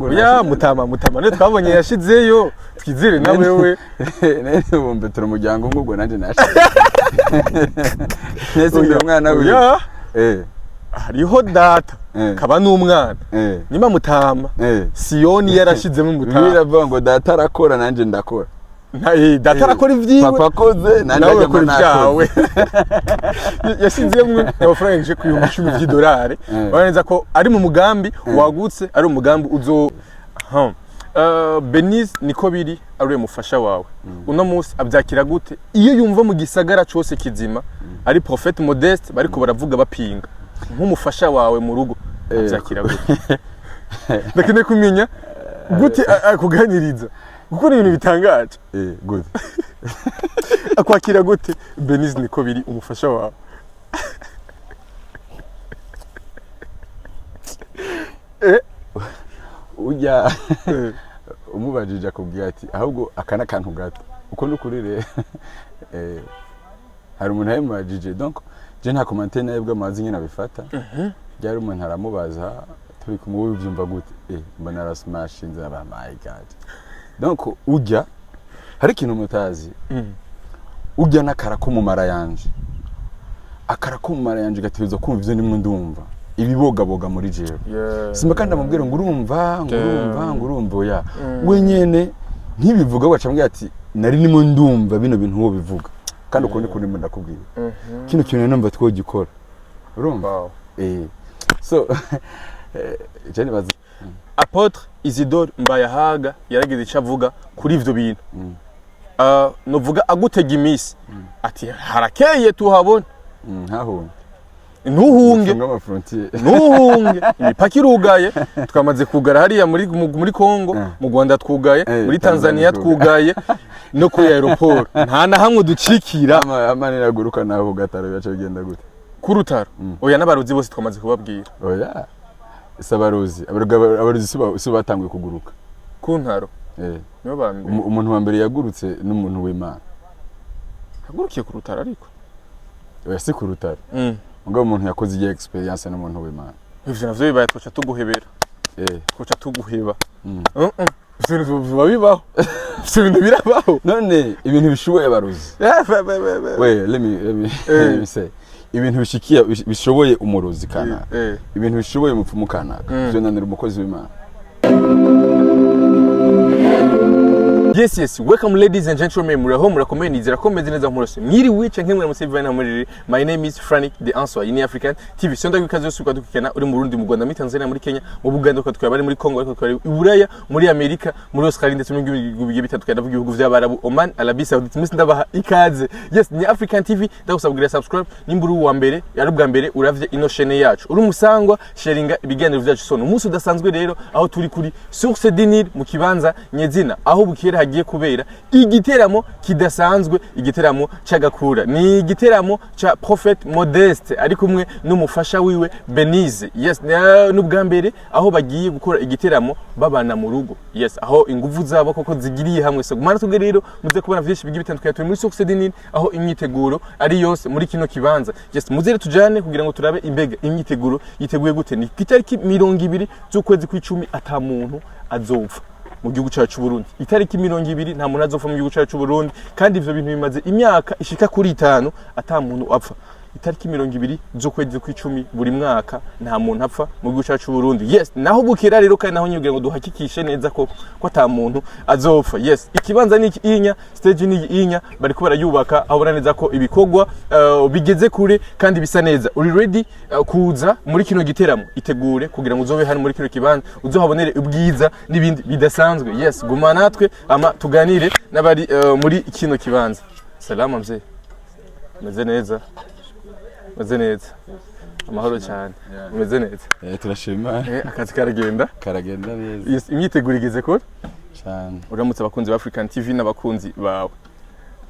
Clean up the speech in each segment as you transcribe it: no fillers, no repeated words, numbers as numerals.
Ubwo Ya mutama, mutama ne twabonye yashizeyo, twizere na wewe. Nene bumbe turi umuryango umwe, ubwo nanje nashize. Nese ndi umwana wiwe. Oya. Hariho data kaba n'umwana. Nyuma mutama Siyoni yarashizemo mutama. Biravuga ngo data arakora, nanje ndakora. Data arakora ivyiwe. Papa akoze, nanje nawe ajya ukora nakoze. ibyawe. Yashizemo amafaranga yinjiye ku 10,000 vy'idolari. Urabona neza ko ari mu mugambi wagutse, ari umugambi uzo. Benize niko biri, ari mufasha wawe uno munsi abyakira gute iyo yumva mu gisagara cose kizima ari Prophète Modeste bariko baravuga bapinga nk'umufasha wawe mu rugo? Abyakira gute? Ndakeneye kumenya gute akuganiriza, kuko ni ibintu bitangaje. Gute? Akwakira gute Benize niko biri, umufasha wawe? Ujya umubajije akubwira ati ahubwo aka ni akantu gato. Uko ni ukuri rero, hari umuntu yabimubajije, donc je nta commentaire nawe bw'amazi nyine abifata. Ryari umuntu aramubaza turi kumwe: "Wowe ubyumva gute?" Mbona arasmashinze, aba my God. Donc ujya hari ikintu mutazi. Ujya n'akara ko mu mara yanje, akara ko mu mara yanje gategerezwa kumva ivyo ndimwo ndumva, ibibogaboga muri jewe. Simba kandi amubwira ngo urumva, ngo urumva, ngo urumva, oya. We nyene ntibivuga, waca ambwira ati nari nimo ndumva bino bintu wo bivuga, kandi uko niko ndimo ndakubwira kino kintu numva twogikora, urumva? So je nibaza Apôtre Isidore Mbayahaga yaragize icyo avuga kuri ivyo bintu. Novuga agutega iminsi ati harakeye tuhabona. Ntahunge. Ntuhunge. Funga ama frontières. Ntuhunge, imipaka irugaye, twamaze kugara hariya muri Congo, mu Rwanda twugaye, muri Tanzania Tanzania twugaye, no kuri aéroport nta na hamwe ducikira. Ama niraguruka naho ku gataro bigaca bigenda gute? Ku rutaro? Oya, n'abarozi bose twamaze kubabwira. Oya, si abarozi. Abarozi si bo batanguye kuguruka. Ku ntaro? Nibo ba mbere. Umuntu wa mbere yagurutse n'umuntu w'Imana. Hagurukiye ku rutaro ariko. Oya, si ku rutaro. Mugabo umuntu yakoze igihe experience n'umuntu w'Imana. Ivyo navyo bibaye twoca tuguhebera. Twoca tuguheba. Ivyo bintu biba bibaho, ivyo bintu birabaho. None ibintu bishoboye abarozi, we let me let me say, ibintu bishikiye bishoboye umurozi kanaka, ibintu bishoboye umupfumu kanaka, byo nanira umukozi w'Imana? Yes, welcome ladies and gentlemen. Muraho, murakomeye, nizera ko meze neza murose. Mwiriwe canke mwaramutse bivanye na muriri. My name is Frank the Answer. In African TV. Sonda kwikaze yose ukadukikana uri mu Burundi, mu Rwanda, muri Tanzania, muri Kenya, mu Buganda, ukatwara bari muri Congo, ariko twari i Buraya, muri Amerika, muri Australia ndetse no mu bihugu bigiye bitandukanye, ndavuga ibihugu vy'Abarabu, Oman, Arabie Saoudite. Mwese ndabaha ikaze. Yes, ni African TV. Ndagusaba kugira subscribe nimba uri uwa mbere, ari ubwa mbere uravye ino chaîne yacu. Uri umusangwa, sharinga ibiganiro vyacu. So, umunsi udasanzwe rero aho turi kuri Source du Nil mu kibanza nyezina aho bukera hagiye kubera igiteramo kidasanzwe, igiteramo c'agakura. Ni igiteramo ca Prophet Modeste ari kumwe n'umufasha wiwe Benize. Yes, n'ubwa mbere aho bagiye gukora igiteramo babana mu rugo. Yes, aho inguvu zabo koko zigiriye hamwe. So gumana twebwe rero muze kubona vyinshi bigiye bitandukanye. Turi muri Source du Nil aho imyiteguro ari yose muri kino kibanza. Yes, muze rero tujane kugira ngo turabe imbega imyiteguro yiteguye gute. Ni itariki 20 z'ukwezi kw'icumi, ata muntu azopfa mu gihugu cyacu Burundi. Itariki 20 nta muntu azopfa mu gihugu cyacu Burundi, kandi ivyo bintu bimaze imyaka ishika kuri 5 ata muntu apfa. Itariki 20 z'ukwezi kw'icumi buri mwaka nta muntu apfa mu gihugu cyacu Burundi. Yes, naho bukera rero kandi naho nyibwira ngo duhakikishe neza ko ata muntu azopfa. Yes, ikibanza ni inya, stage ni inya, bariko barayubaka, aho ubona neza ko ibikorwa bigeze kure kandi bisa neza. Uri ready kuza muri kino giteramo? Itegure kugira ngo uzobe hano muri kino kibanza, uzohabonere ubwiza n'ibindi bidasanzwe. Yes, guma natwe ama tuganire n'abari muri kino kibanza. Salama mzee, meze neza, meze neza, amahoro cyane, meze neza. Turashima. Akazi karagenda? Karagenda neza. Yes, imyiteguro igeze kure? Cyane. Uramutse abakunzi ba African TV n'abakunzi bawe.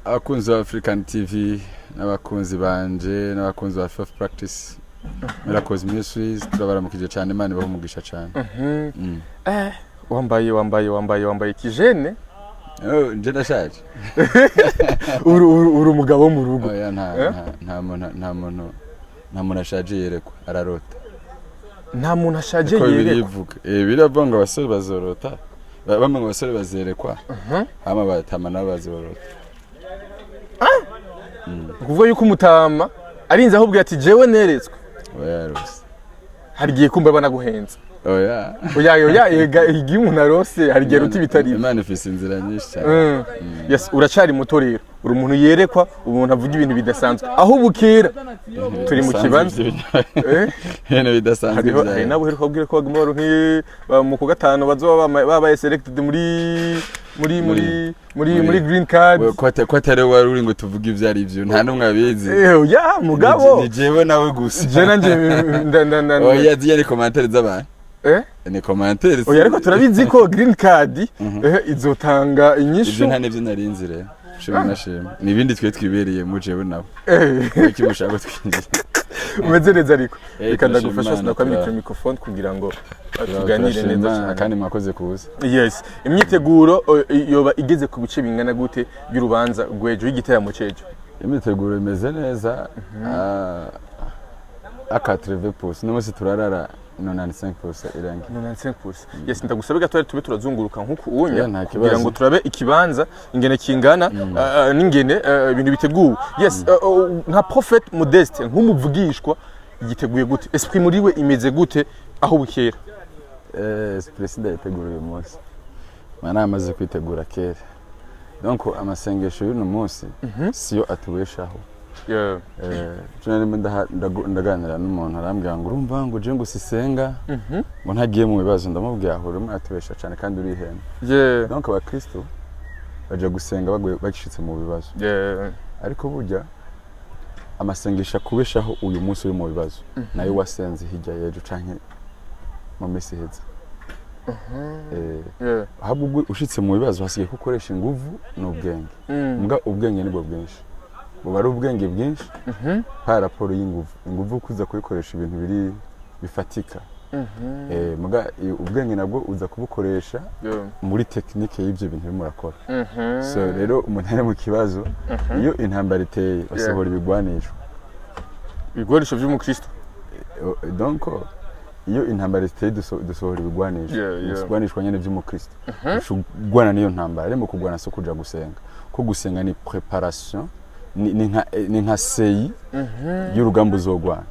Abakunzi ba African TV n'abakunzi banje n'abakunzi ba Faith Practice Miracles Ministries, turabaramukije cyane. Imana ibahe umugisha cyane. Wambaye kijene. Oh, nje ndashaje. Uri umugabo wo mu rugo. Oya, nta nta muntu ashaje yerekwa, ararota. Nta muntu ashaje Ko yerekwa. Birivuga, biravuga ngo abasore bazorota, bamwe ngo abasore bazerekwa, hama batama nabo bazorota. Ni ukuvuga yuko umutama arinze ahubwo ati: "Jewe neretswe." Oya, yarose. Hari igihe kumva banaguhenze. Oya. Oya, oya, ega igihe umuntu arose hari igihe ruta ibitari. Imana ifise inzira nyinshi cyane. Yes, uracari muto rero, uri umuntu yerekwa, umuntu avuga ibintu bidasanzwe aho bukera. Turi mu kibanza. Eh? Ibintu bidasanzwe. Hariho byawe. hari nabo uheruka kubwira ko baguma baronke mu kwa gatanu bazoba babaye selected muri green card. We, ko atari wowe wari uri ngo tuvuge ibyo ari byo, nta n'umwe abizi. Ya mugabo. Ni jewe nawe gusa. Je nanje nda nda nda. Oya, ziya ni commentaires z'abantu. Eh? Ni commentaires. Oya, ariko turabizi ko green card izotanga inyishu. Ibyo nta n'ibyo narinzi rero. Shima na shima, ni ibindi twe twibereye mu jewe nawe. Kuki mushaka twinjira? Umeze neza ariko? Eh, Reka turashima ndagufasha. Imana, Sinakwambika microphone kugira ngo tuganire Turashima neza Imana, cyane. kandi mwakoze kuza. Yes, imyiteguro yoba igeze ku bice bingana gute y'urubanza rw'ejo, y'igiteramo c'ejo? Imyiteguro imeze neza, à 80%. N'umunsi turarara 95% irangi. 95%. Yes, ndagusabe gato tube turazunguruka nkuku unya Yeah, nta kugira kibazo. ngo turabe ikibanza ingene kingana, n'ingene ibintu biteguwe. Yes, nka Prophet Modeste, nk'umuvugishwa, yiteguye gute? Esprit muri we imeze gute aho bukera? Perezida yategura uyu munsi, mana amaze kwitegura kera. Donc amasengesho y'uno munsi siyo atubeshaho. Ejo narimo ndaganira n'umuntu, arambwira ngo urumva ngo uje ngo usisenga ngo ntagiye mu bibazo. Ndamubwira aho urimo uratubesha cyane kandi urihenda. Donc abakristo baja gusenga baguye bacitse mu bibazo, ariko burya amasengesho akubeshaho uyu munsi uri mu bibazo nayo wasenze hirya y'ejo canke mu minsi iheze. Ahubwo ubwo ushitse mu bibazo hasigaye ko ukoresha inguvu n'ubwenge. Mbwa ubwenge nibwo bwinshi, buba ari ubwenge bwinshi par rapport y'inguvu. Inguvu kuza kubikoresha ibintu biri bifatika. Muga ubwenge nabwo uza kubukoresha muri technique y'ibyo bintu urimo urakora. So rero umuntu ari mu kibazo, iyo intambara iteye basohora ibigwanisho. Ibikoresho vy'umukristo. Donc iyo intambara iteye dusohora ibigwanisho. Ibigwanishwa nyene vy'umukristo kurwana n'iyo ntambara arimo kurwana, so kuja gusenga, ko gusenga ni préparation, ni nka seyi y'urugamba uzogwana.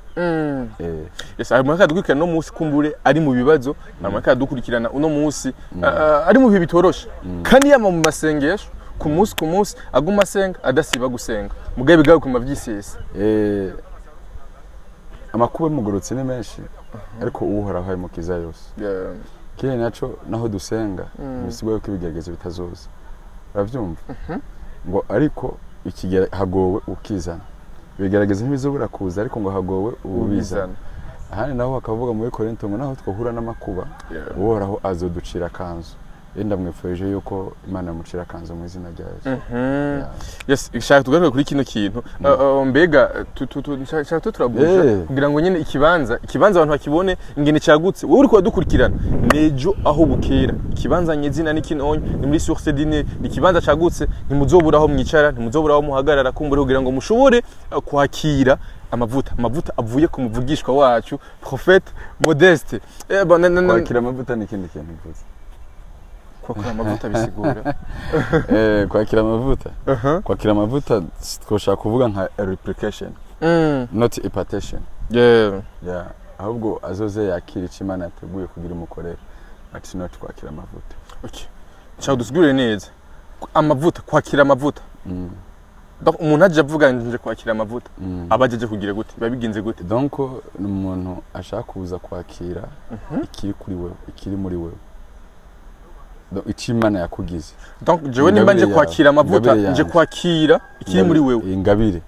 Yes, hari umuntu dukurikirana uno munsi kumbure ari mu bibazo, hari umuntu dukurikirana uno munsi ari mu bihe bitoroshe, kandi yama mu masengesho ku munsi ku munsi, aguma asenga adasiba gusenga, mugabe bigawe kuma vyisesa. Amakuba y'umugorotsi ni menshi, ariko Uhoraho ayimukiza yose. Kindi naco, naho dusenga ntibisigwa yuko ibigeragezo bitazoza. Uravyumva ngo ariko ikigera hagowe ukizana. Ibigeragezo ntibizobura kuza, ariko ngo hagowe ubizana. Ahandi naho bakavuga muri Korinto ngo naho twahura n'amakuba, Uhoraho azoducira akanzu. Rero ndamwifurije yuko Imana yamucira akanzu mu izina rya Yesu. Yeah. Yes, shaka tugaruke kuri kino kintu. Mbega shaka tu turabuja kugira ngo nyine ikibanza abantu bakibone ingene cyagutse. Wowe uriko uradukurikirana, nejo aho bukera ikibanza nyezina ni kinonye, ni muri Source du Nil. Ni ikibanza cagutse, ntimuzobura aho mwicara, ntimuzobura aho muhagarara kumbure kugira ngo mushobore kwakira amavuta avuye ku muvugishwa wacu Prophète Modeste. Bon, Kwakira amavuta ni ikindi kintu mvuze. Kwakira amavuta bisigura? Kwakira amavuta, kwakira amavuta twoshaka kuvuga nka replication, not impartation. Yeah. Ahubwo azoze yakira icyo Imana yateguye kugira umukorere, but not kwakira amavuta. Okay. Nshaka dusigurire neza amavuta, kwakira amavuta. Donc umuntu aje avuga ngo nje kwakira amavuta, aba aje kugira gute? Biba bigenze gute? Donc ni umuntu ashaka kuza kwakira ikiri kuri wewe, ikiri muri wewe. Donc icyo Imana yakugize. Donc jewe nimba nje Ingabire yawe. kwakira amavuta, Ingabire nje yanjye. kwakira ikiri muri wewe. Ingabire,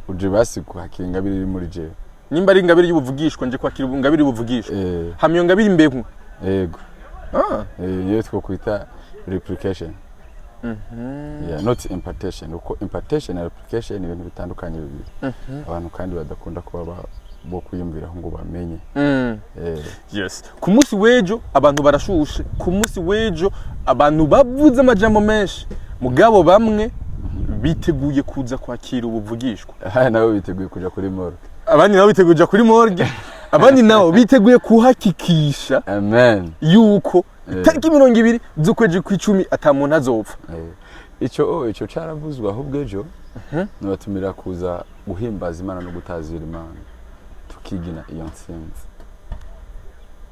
uje basi kwakira ingabire iri muri jewe. Nimba ari ingabire y'ubuvugishwa, nje kwakira ingabire y'ubuvugishwa. Hama iyo ngabire imbeho. Yego. Ah. Iyo twokwita replication, yeah, not impartation, kuko impartation na replication ni ibintu bitandukanye bibiri abantu kandi badakunda kuba bo kwiyumviraho ngo bamenye. Yes, ku munsi w'ejo abantu barashushe. Ku munsi w'ejo abantu bavuze amajambo menshi, mugabo bamwe biteguye kuza kwakira ubuvugishwa. Aha nabo biteguye kuja kuri morgue. Abandi nabo biteguye kuja kuri morgue. Abandi nabo biteguye kuhakikisha Amen. yuko itariki 20 z'ukwezi kw'icumi ata muntu azopfa. Ico caravuzwe. Ahubwo ejo nabatumira kuza guhimbaza Imana no gutazira Imana, tukigina iyo ntsinzi.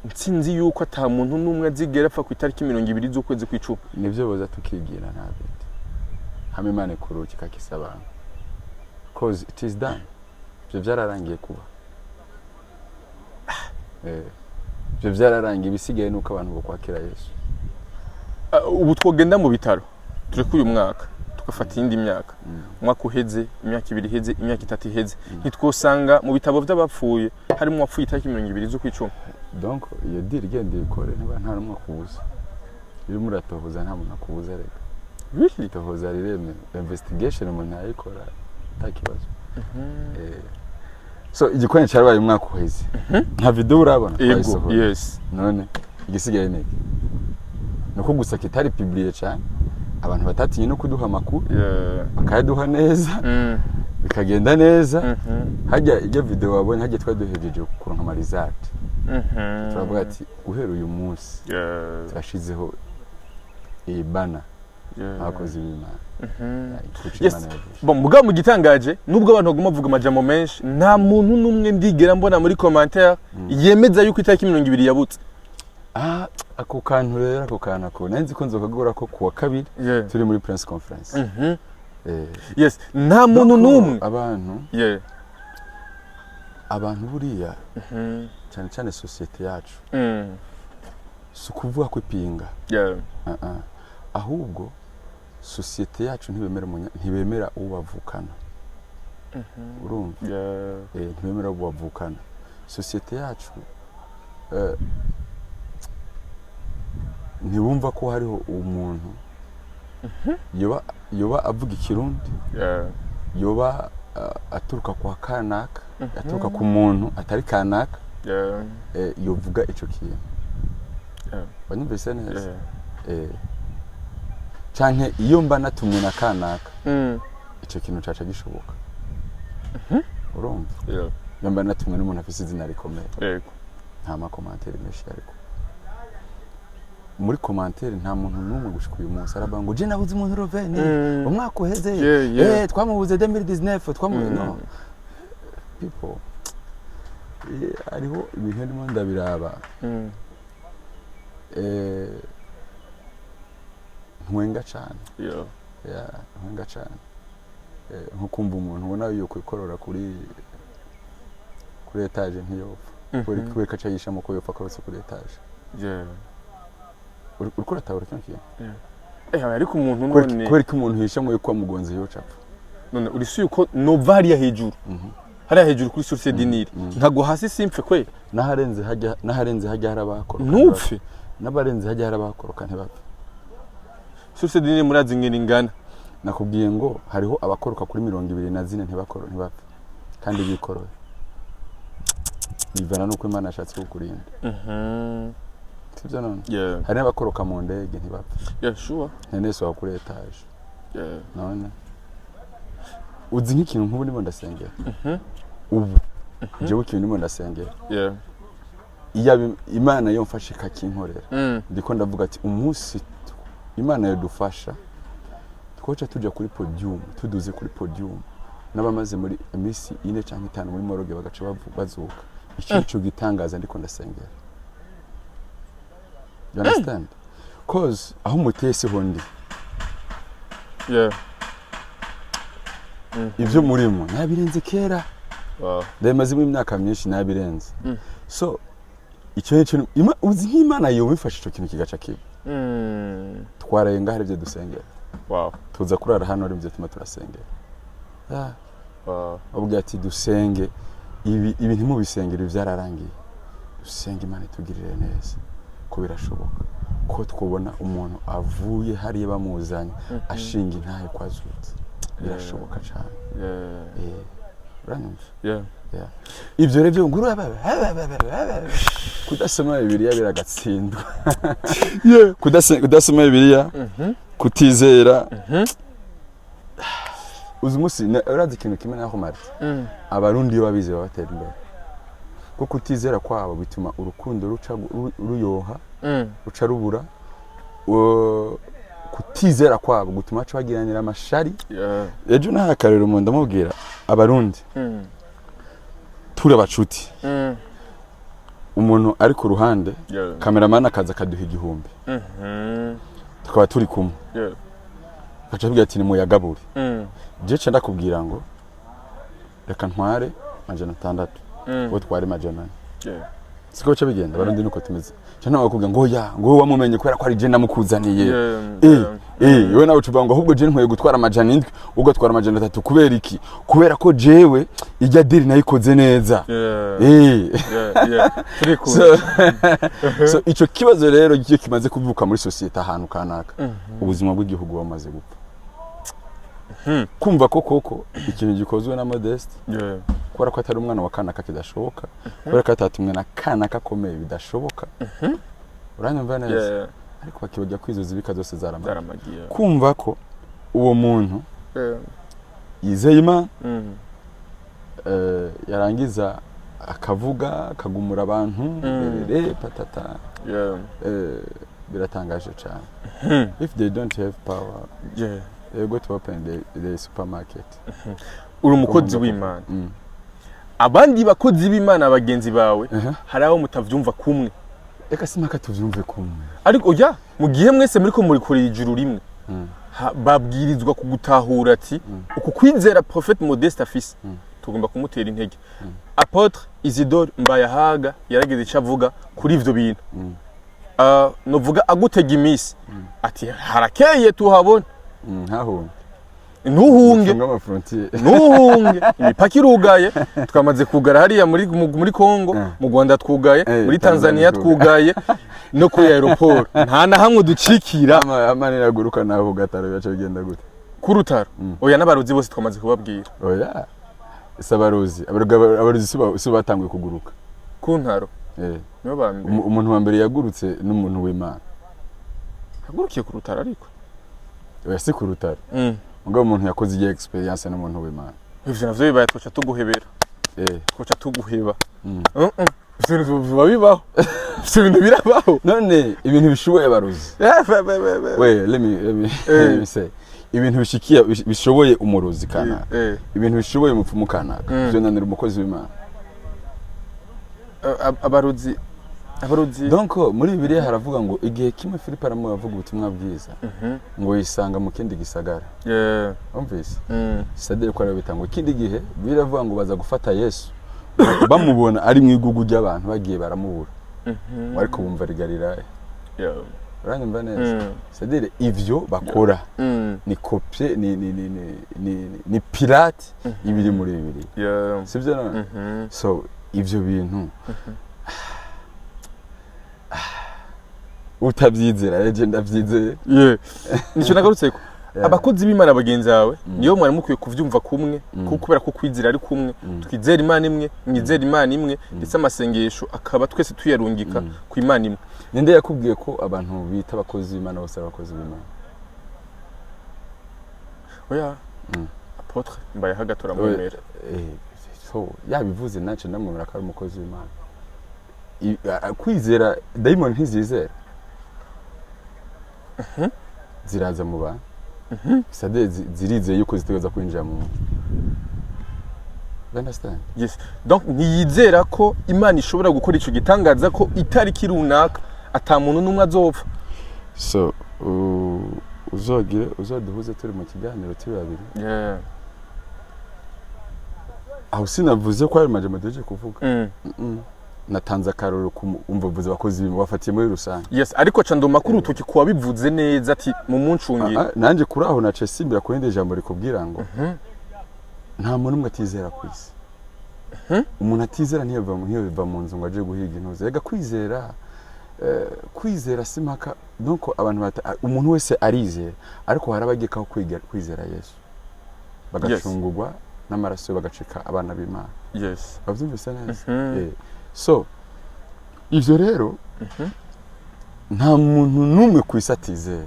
Ntsinzi yuko ata muntu n'umwe azigera apfa ku itariki 20 z'ukwezi kw'icumi. Nivyo, boza tukigira, nta bindi. Hamwe Imana ikuruka ikakisa abantu, cause it is done. Ivyo vyararangiye kuba. Ivyo vyararangiye. Ibisigaye nuko abantu bokwakira Yesu. Ubu twogenda mu bitaro, tureke uyu mwaka, tugafata iyindi myaka, umwaka uheze, imyaka 2 iheze, imyaka 3 iheze, ntitwosanga mu bitabo vy'abapfuye harimo uwapfuye itariki 20 z'ukw'icumi? Donc iyo deal igenda ikore, niba nta n'umwe akubuza, urimo uratohoza, nta muntu akubuza reka. Really? Itohoza riremewe, investigation umuntu yayikora nta kibazo. So igikorane cyarabaye umwaka uheze, nta video urabona? Ego. Twayisohoye. Yes. None igisigaye ni iki? Ni uko gusa kitari publié cyane, abantu batatinye no kuduha amakuru, bakayaduha neza, bikagenda neza. Hajya ijya video wabonye, hajya twari duhejeje kuronka ama result. Turavuga ati guhera uyu munsi turashizeho iyi bana, abakozi b'Imana. Kuco Imana yavuze. Bon, mugabo mu gitangaje, nubwo abantu baguma bavuga amajambo menshi, nta muntu n'umwe ndigera mbona muri commentaire yemeza yuko itariki 20 yabutse. Ah, ako kantu rero, ako kantu ako nari nzi ko nzokagura ko kuwa kabiri turi muri press conference. Yes, nta muntu Donc, n'umwe. Abantu, abantu buriya, cyane cyane sosiyete yacu, si ukuvuga ko ipinga. Ah, ah. Ahubwo sosiyete yacu ntibemera ntibemera uwo bavukana, urumva? Ntibemera uwo bavukana. Sosiyete yacu ntibumva ko hariho umuntu yoba avuga Ikirundi, yoba aturuka kwa kanaka, aturuka ku muntu atari kanaka, yovuga ico kintu. Wanyumvise neza? Yeah. Canke iyo mba natumwe na kanaka, ico kintu caca gishoboka, urumva? Yeah. Iyo mba natumwe n'umuntu afise izina rikomeye, nta ma commentaires menshi. Ariko muri commentaire nta muntu n'umwe gushika uyu munsi aravuga ngo je nabuze umuntu Roveni umwaka uheze. Twamubuze 2019, twamubuze. No people, hariho ibintu ndimo ndabiraba, ntwenga cane. Yeah, ntwenga cane. Nko kumva umuntu ubona yuko kwikorora kuri étage ntiyopfa, kubera ko aca yishamo ko yopfa akorotse kuri étage. Uriko uratahura kino kintu? Ariko umuntu none Kubera ko umuntu yishamo yuko wamugonze yoca apfa. None uri si yuko nova hariya hejuru, hariya hejuru kuri Source du Nil, nkagwa hasi, simpfe kwe? N'aharenze hajya hari abakoroka. Ntupfe? N'abarenze hajya hari abakoroka ntibapfe. Source du Nil murazi ingene ingana. Nakubwiye ngo hariho abakoroka kuri 24 ntibakoro, ntibapfe kandi bikoroye. Bivana n'uko Imana yashatse kukurinda, sibyo none? Yeah. Hari n'abakoroka mu ndege ntibapfe. Yeah, sure. Ntenese wa kuri étage. None uzi nk'ikintu nk'ubu ndimo ndasengera, ubu jewe ikintu ndimo ndasengera, iyo Imana yomfashe ikakinkorera, ndiko ndavuga ati umunsi Imana yodufasha twoca tuja kuri podium, tuduze kuri podium, n'abamaze muri iminsi 4 cyangwa 5 muri morgue bagaca bazuka. Iki nico gitangaza ndiko ndasengera, you understand? Cause aho muteye siho ndi. Ibyo murimo nabirenze kera. Ndabimazemo imyaka myinshi, nabirenze. So icyo ni cyo uzi nk'Imana yobifasha ico kintu kigaca kiba. Twaraye ngaho aribyo dusengera. Tuza kurara hano aribyo tuma turasengera. Bavuga ati dusenge ibi, ibi ntimubisengere, ibi byararangiye. Dusenge Imana itugirire neza, ko birashoboka ko twubona umuntu avuye hariya bamuzanye ashinga intahe ko azutse. Birashoboka cyane. Uranyumva? Yeah. Yeah. Ibyo rero byo ngo kudasoma Bibiliya biragatsindwa. Kudasoma Bibiliya, kutizera. Uzi umunsi urazi ikintu kimwe naho, Martin? Abarundi iyo babizi baba batera imbere. Ko kutizera kwabo bituma urukundo ruca ruyoha, ruca rubura. Kutizera kwabo gutuma baca bagiranira amashari. Ejo nahaye akarero umuntu, ndamubwira: Abarundi turi abacuti. Umuntu ari ku ruhande, kameramani akaza akaduha 1000, tukaba turi kumwe, agaca abwira ati: "Nimuyagabure." Je ca ndakubwira ngo: "Reka ntware 600, wowe tware 400." Siko bica bigenda? Abarundi nuko tumeze. Ca nawe bakubwira ngo: "Oya," ngo: "Wowe wamumenye kubera ko ari je namukuzaniye." Wewe nawe ucuvuga ngo: "Ahubwo je nkwiye gutwara 700, ugatwara 300." Kubera iki? Kubera ko jewe ijya deal nayikoze neza. Yeah, turi kumwe. So ico kibazo rero iyo kimaze kuvuka muri société ahantu kanaka, ubuzima bw'igihugu bumaze gupfa. Kumva ko koko ikintu gikozwe na Modeste, kubera ko atari umwana wa kanaka kidashoboka, kubera ko atatumwe na kanaka akomeye bidashoboka. Uranyumva neza? Yeah. Ariko bakibajya kwizo zibika zose zaramaze. Zaramagiye. Kumva ko uwo muntu yizeye Imana, yarangiza akavuga akagumura abantu, rere patata, biratangaje cyane. If they don't have power, they go to open the supermarket. Uri umukozi w'Imana. Abandi bakozi b'Imana bagenzi bawe, hari abo mutavyumva kumwe. Reka simpaka tuvyumve kumwe. Ariko oya, mu gihe mwese muriko murikorera ijuru rimwe, babwirizwa kugutahura ati: "Uku kwizera Prophète Modeste afise, tugomba kumutera intege." Apôtre Isidore Mbayahaga yarageze icyo avuga kuri ivyo bintu. Novuga agutega iminsi ati: "Harakeye tuhabona." Ntahunge. Ntuhunge. Funga amafrontières. Ntuhunge, imipaka irugaye. Twamaze kugara hariya muri Congo, mu Rwanda twugaye, muri Tanzania Tanzania twugaye, no kuri aéroport nta na hamwe ducikira. Amani aguruka naho gataro bica bigenda gute? Ku rutaro? Oya, n'abarozi bose twamaze kubabwira. Oya, si abarozi. Abarozi si bo batanguye kuguruka. Ku ntaro? Nibo ba mbere. Umuntu wa mbere yagurutse n'umuntu w'Imana. Hagurukiye ku rutaro ariko. Oya, si ku rutaro. Mugabo umuntu yakoze igihe expérience n'umuntu w'Imana. Ivyo navyo bibaye twoca tuguhebera. Twoca tuguheba. Ivyo bintu biba bibaho, ivyo bintu birabaho. None ibintu bishoboye abarozi, we let me let me say, ibintu bishikiye bishoboye umurozi kanaka, ibintu bishoboye umupfumu kanaka, byo nanira umukozi w'Imana? Abarozi Donc muri Bibiliya haravuga ngo igihe kimwe Filipo aramuvuga ubutumwa bwiza, ngo yisanga mu kindi gisagara. Umvise? C'est-à-dire ko ariwe bitanga. Ikindi gihe biravuga ngo baza gufata Yesu, bamubona ari mu igugu ry'abantu, bagiye baramubura, ariko bumva ari Galilaya. Uranyumva neza? C'est-à-dire ivyo bakora ni copie, ni pirate ibiri muri Bibiliya. Sibyo none? Mhm. So ivyo bintu utabyizera, eje ndabyizeye. Yeah. Nicyo nagarutseko. Abakozi b'Imana bagenzi bawe niyo mwari mukwiye kuvyumva kumwe, kuko kubera ko kwizera ari kumwe, twizera Imana imwe, mwizera Imana imwe, ndetse amasengesho akaba twese tuyarungika ku Imana imwe. Ninde yakubwiye ko abantu bita abakozi b'Imana bose ari abakozi b'Imana? Oya, Apôtre Mbayahaga turamwemera. So yabivuze, nace ndamwemera ko ari umukozi w'Imana. Kwizera, dayimoni ntizizera, ziraza mu bantu sade zirizeye yuko zitegereza kwinjira mu muntu. You understand? Yes, donc ntiyizera ko Imana ishobora gukora ico gitangaza ko itariki runaka ata muntu n'umwe azopfa. So uzogire uzoduhuze turi mu kiganiro turi babiri. Aho sinavuze ko ari majambo duhejeje kuvuga. Natanze akarorero ku umva vuze abakozi b'Imana bafatiye muri rusange. Yes, ariko ca ndoma kuri urutoki kuwa bivuze neza ati mumuncungire. Nanje kuri aho nace simbira ku rindi jambo rikubwira ngo nta muntu umwe atizera ku isi. Umuntu atizera ntiyova mu nzu ngo aje guhiga intuze. Rega kwizera, kwizera si mpaka. Donc abantu umuntu wese arizera, ariko hari abagekaho kwizera Yesu bagacungurwa n'amaraso ye, bagacika abana b'Imana. Bavyumvise neza? Mhm. So ivyo rero, nta muntu n'umwe ku isi atizera.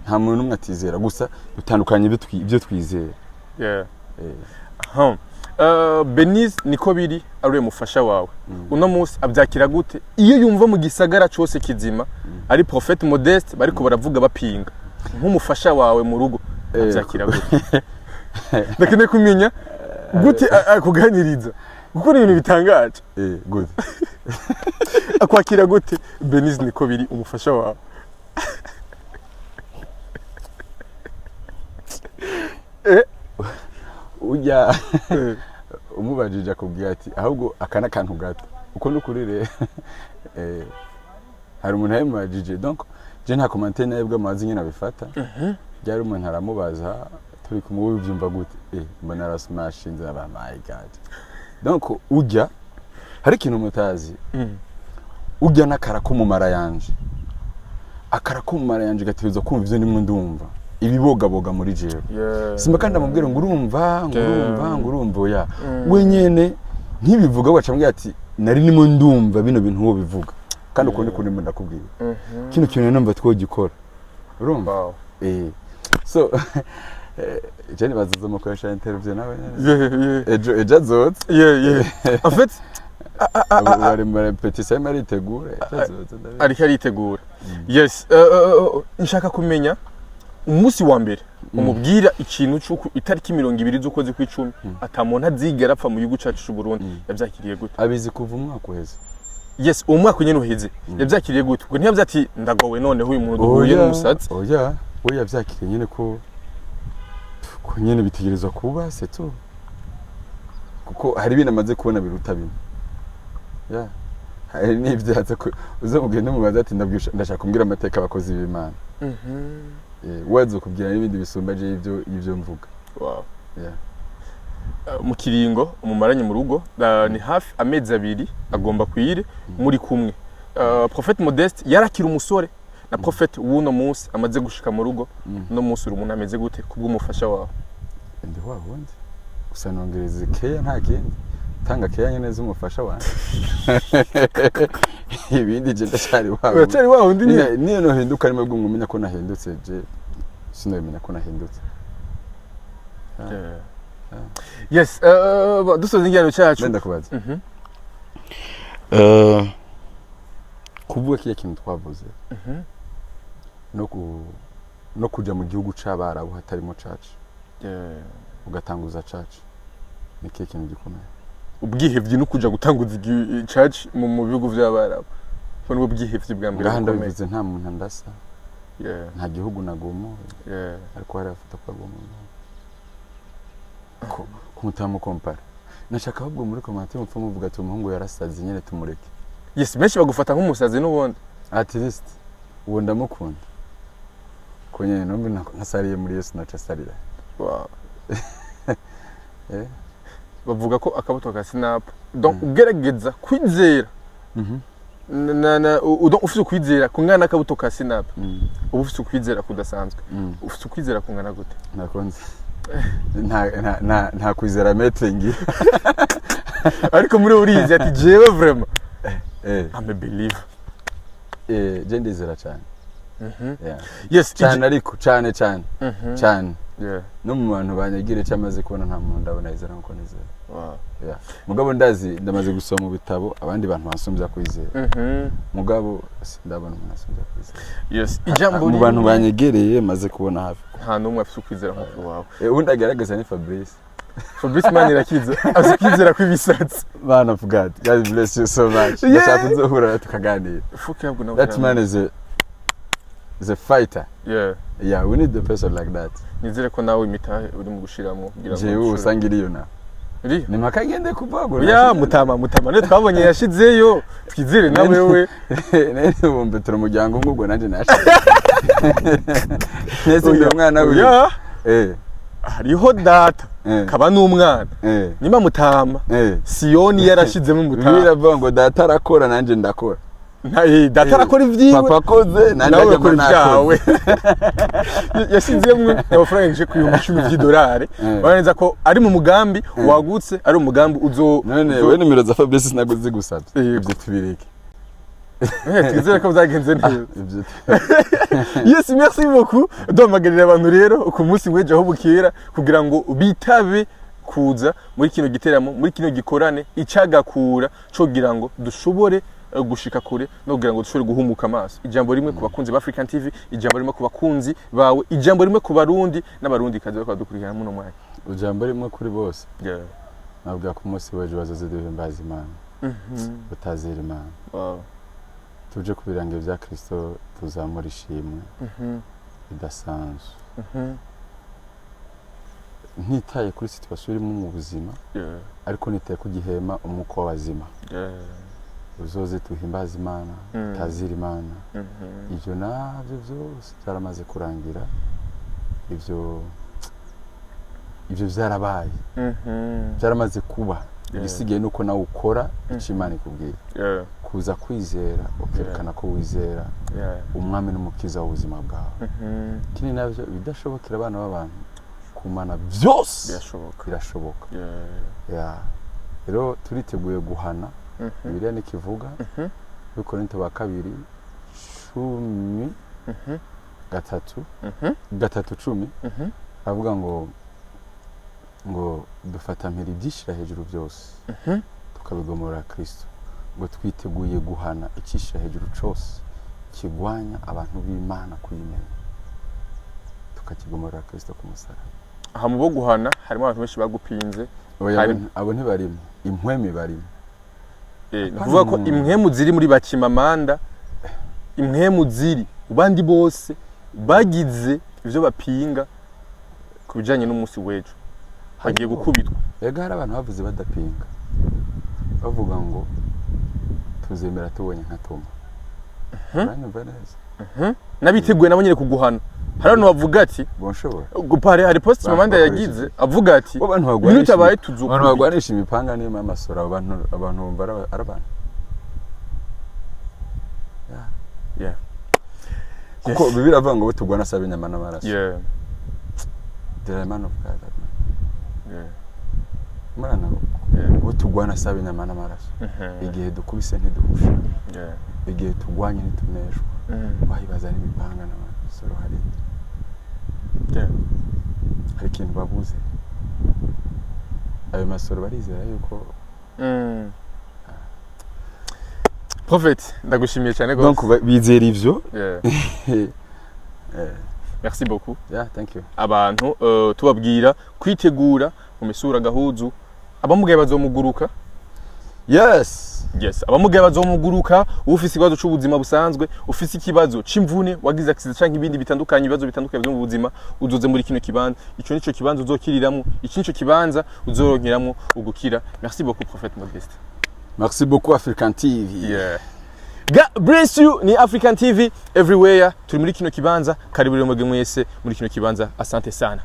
Nta muntu n'umwe atizera, gusa dutandukanye ibyo twizera. Aha. Benize niko biri ari mufasha wawe, uno munsi abyakira gute iyo yumva mu gisagara cyose kizima ari Prophète Modeste bariko baravuga bapinga nk'umufasha wawe mu rugo? Abyakira gute? Ndakeneye kumenya gute akuganiriza, kuko ni ibintu bitangaje. Gute? Akwakira gute Benize niko biri umufasha wawe? Ujya umubajije akubwira ati ahubwo aka ni akantu gato. Uko ni ukuri rero, hari umuntu yabimubajije. Donc je nta commentaire nawe bw'amazi nyine abifata. Ryari umuntu aramubaza turi kumwe: "Ubyumva gute?" Mbona arasmashinze aba my God. Donc ujya hari ikintu mutazi, ujya n'akara ko mu mara yanje, akara ko mu mara yanje gategerezwa kumva ivyo ndimwo ndumva, ibibogaboga muri jewe. Simba kandi amubwira ngo urumva, ngo urumva, ngo urumva. Oya, we nyene ntibivuga, waca ambwira ati nari ndimo ndumva bino bintu wowe bivuga, kandi ukundi kundi ndimo ndakubwira kino kintu numva twogikora, urumva? So je nibaza uzomukoresha interview nawe nyene. Ejo ejo azoza. Yeah. En fait, Abo bari mu répétition, arimo aritegura, ejo azoza ndabizi. Ariko aritegura. Yes, nshaka kumenya umunsi wa mbere umubwira ikintu cy'uko itariki 20 z'ukwezi kw'icumi ata muntu azigera apfa mu gihugu cyacu cy'u Burundi, yabyakiriye gute? Abizi kuva umwaka uheze. Yes, uwo mwaka nyene uheze yabyakiriye gute? Ubwo ntiyavuze ati ndagowe, noneho uyu muntu duhuye n'umusatsi? Oya, we yavyakiriye nyene ko nyene bitegerezwa kuba, c'est tout, kuko hari ibintu amaze kubona biruta bimwe. Yeah. Hari n'ibyo ko uzamubwira umubaza ati ndashaka kumbwira amateka abakozi b'Imana. We azokubwira n'ibindi bisumbaje y'ibyo mvuga. Yeah. Mu kiringo umumaranye mu rugo, ni hafi amezi 2 agomba kwire muri kumwe, Prophète Modeste yarakira umusore na Prophète w'uno munsi amaze gushika mu rugo, uno munsi uri umuntu ameze gute kubw'umufasha wawe? Ndi wa wundi gusa, nongereza keya, nta kindi, tanga keya nyene z'umufasha wanje, ibindi je ndacyari wa wundi. Uracyari wa wundi nyine? Niyo nohinduka arimo bwo ngumenya ko nahindutse, je sinabimenya ko nahindutse. Yes, dusoza ikiganiro cyacu. Ndenda kubaza. Kuvuga kiriya kintu twavuze no kuja mu gihugu c'Abarabu hatarimo cacu, ugatanguza cacu, ni kihe kintu gikomeye? Ubwihevyi no kuja gutanguza church mu bihugu vy'Abarabu, ubwo nibwo bwihevyi bwa mbere Ngaha bukomeye. ndabivuze, nta muntu andasa, nta gihugu nagomoye, ariko hari afata ko agomoye ko kumutamukompara. Nashaka ahubwo muri commentaire mupfa muvuga ati umuhungu yarasaze nyene, tumureke. Yes, benshi bagufata nk'umusazi n'ubundi. At least uwo ndamukunda ko nyene numva ntasariye muri Yesu naca asarira. Bavuga ko akabuto ka sinapu, donc ugerageza kwizera donc ufite ukwizera kungana n'akabuto ka sinapu, uba ufite ukwizera kudasanzwe. Ufite ukwizera kungana gute? Nakunze nta kwizera maître ngira. Ariko muri wowe urizi ati jewe vraiment I'm a believer. Je ndizera cyane. Yeah. Yes. Cyane, ariko cyane cyane cyane. No mu bantu banyegire icyo amaze kubona, nta muntu ndabona yizera nkuko nizera. Yeah. Mugabo ndazi, ndamaze gusoma mu bitabo abandi bantu bansumbya kwizera, mugabo sindabona umuntu asumbya kwizera. Yes, ijambo Mu bantu rimwe. banyegereye maze kubona hafi, Nta n'umwe afite ukwizera nk'uko wawe. Ubundi agaragaza ni Fabrice. Fabrice Manirakiza azi kwizera kw'ibisatsi. Man of God, God bless you so much. Ndashaka kuzohura tukaganira. Fuck yabwo nawe. That man is a fighter. Yeah, we need a person like that. Nizere ko nawe imitahe uri mu gushiramo kugira ngo Jewe ushobore- usanga iriyo na Iriyo? ni mpaka ngende kuvagura. Ya mutama niyo twabonye yashizeyo, twizere na wewe. Nene bumve turi umuryango umwe, ubwo nanjye nashize nese ndi umwana wiwe. Ya, hariho data kaba n'umwana. Nimba mutama Siyoni yarashizemo Bibiliya mutama. iravuga ngo data arakora nanjye ndakora. Data arakora ibyiwe. Papa akoze nanjye Nawe ajya ukora nakoze. ibyawe. Yashizemo amafaranga yinjiye ku 10,000 by'idolari. Urabona neza ko ari mu mugambi wagutse, ari umugambi uzo None we nimero za Fabrice ntabwo zigusabye? Yego. Ibyo tubireke. Twizere ko byagenze neza. Ibyo Yes, merci beaucoup. Duhamagarira abantu rero ku munsi w'ejo aho bukera kugira ngo bitabe. Kuza muri kino giteramo, muri kino gikorane icagakura co kugira ngo dushobore gushika kure no kugira ngo dushobore guhumuka amaso. Ijambo rimwe ku bakunzi ba African TV, ijambo rimwe ku bakunzi bawe, ijambo rimwe ku Barundi n'Abarundi kazi bariko badukurikirana muno mwanya. Ijambo rimwe kuri bose, nabwira ko umunsi w'ejo bazoze duhimbaza Imana, batazira Imana. Tuje ku birango bya Kristo, tuzamura ishimwe ridasanzwe, ntitaye kuri situation urimo mu buzima, ariko nitaye ku gihema umwuka w'abazima. Uzoze tuhimbaze Imana, tazira Imana. Ibyo nabyo byose byaramaze kurangira, ibyo byarabaye, byaramaze kuba. Igisigaye ni uko nawe ukora icyo Imana ikubwira, kuza kwizera, ukerekana ko wizera Umwami n'Umukiza w'ubuzima bwawe. Ikindi nabyo, ibidashobokera abana b'abantu, ku Mana byose birashoboka. Birashoboka. Yeah. Rero turiteguye guhana. Bibiliya nikivuga muri Korinto ba kabiri 13, 3:10, avuga ngo dufata mpiri ibyishyira hejuru byose, tukabigomora Kristo, ngo twiteguye guhana icyishyira hejuru cyose kigwanya abantu b'Imana kuyimenya, tukakigomorera Kristo ku musaraba. Aha mu bo guhana harimo abantu benshi bagupinze. Oya, abo ntibarimo, impwemi barimo. Ni ukuvuga ko impwemu ziri muri bakimamanda, impwemu ziri mu bandi bose bagize ivyo bapinga ku bijanye n'umunsi w'ejo bagiye gukubitwa. Ega hari abantu bavuze badapinga, bavuga ngo tuzemera tubonye nka Toma. Uranyumva neza? N'abiteguye nabo nyine kuguhana. Hari abantu bavuga ati Bonshobora. Hari post Chimamanda Bakoresheje. yagize avuga ati Bo bantu ibintu bagwanisha bitabaye abantu tuzokubita. bagwanisha imipanga niyo amasoro, abo bantu, abantu bumva ari abantu. Kuko Bibiliya iravuga ngo bo turwana asaba inyama n'amaraso. The man of God, that man. Murana bo turwana asaba inyama n'amaraso. Igihe dukubise ntiduhusha. Igihe turwanye ntituneshwa. Wayibaza n'imipanga n'amasoro hari hari ikintu babuze. Ayo masoro barizera yuko Prophet, ndagushimiye cyane donc rwose. Bizera ivyo. Merci beaucoup. Yeah, thank you. Abantu tubabwira kwitegura mu misura gahuzu, abamugaye bazomuguruka. Yes. Yes, abamugaye bazomuguruka. Ufise ikibazo c'ubuzima busanzwe, ufise ikibazo c'imvune, wagize accident canke ibindi bitandukanye, ibibazo bitandukanye byo mu buzima, uzoze muri kino kibanza. Ico nico kibanza uzokiriramwo, iki nico kibanza uzoronkeramwo ugukira. Merci beaucoup, Prophète Modeste. Merci beaucoup, African TV. Yeah. God bless you. Ni African TV everywhere. Turi muri kino kibanza. Karibu rero mwebwe mwese muri kino kibanza. Asante sana.